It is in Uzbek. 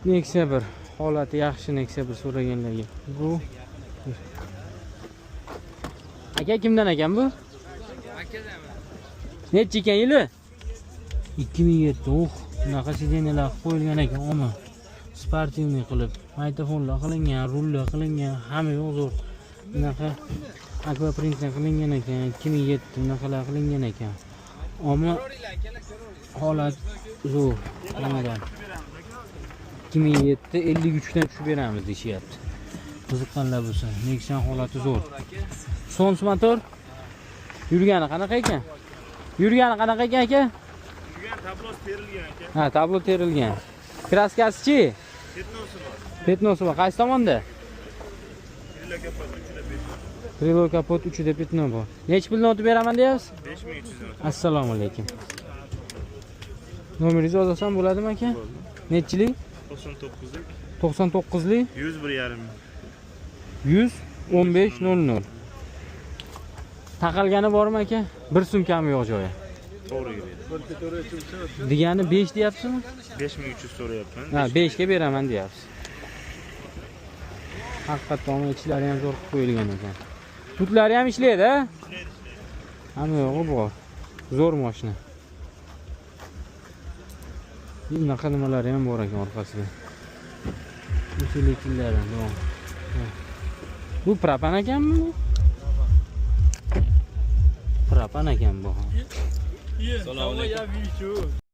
Nexia 1, holati yaxshi Nexia 1 so'raganlarga. Bu aka kimdan ekan bu? Nechi ekan yili? 2007. Oh, bunaqa сиденья lar qo'yilgan ekan, omi. Спортивный qilib, magnitofonlar qilingan, rullar qilingan, hamma yo'q zo'r. Bunaqa akvaprintlar qilingan ekan, 2007 bunaqalar qilingan ekan. Omi holat zo'r. Nimadan? 2007 53 dan tushib beramiz deyishyapti. Qiziqqanlar bo'lsa, Nexia holati zo'r. Sons motor yurgani qanaqa ekan? Yurgani qanaqa ekan, aka? Yurgan, tablosi terilgan, aka. Ha, tablo terilgan. Краска sichi? Пятно si bor. Пятно si bor. Qaysi tomonda? Крыло kapot uchida пятно. Крыло kapot uchida пятно bor. Nechi puldan o'tib beraman deyapsiz? 5300 dan. Assalomu alaykum. Nomeringizni yozsam bo'ladimi, aka? Nechilik? 99lik. 99lik. 101 yarim. 100 15 00. Taqalgani bormi, aka? Bir so'm kami yo'q joyi. To'g'ri keladi. Degani 5 deyapsizmi? 5300 so'rayapman. Ha, 5 ga beraman deyapsiz. Haqiqatdan ichlari ham zo'r qilib qo'yilgan ekan. Tutlari ham ishlaydi, a? Hamma yo'g'i bor. Zo'r mashina. Bunaqa nimalari ham bor ekan orqasida. Усилитель lari, no. Bu propan ekanmi bu? Propan ekan bu. Assalomu alaykum.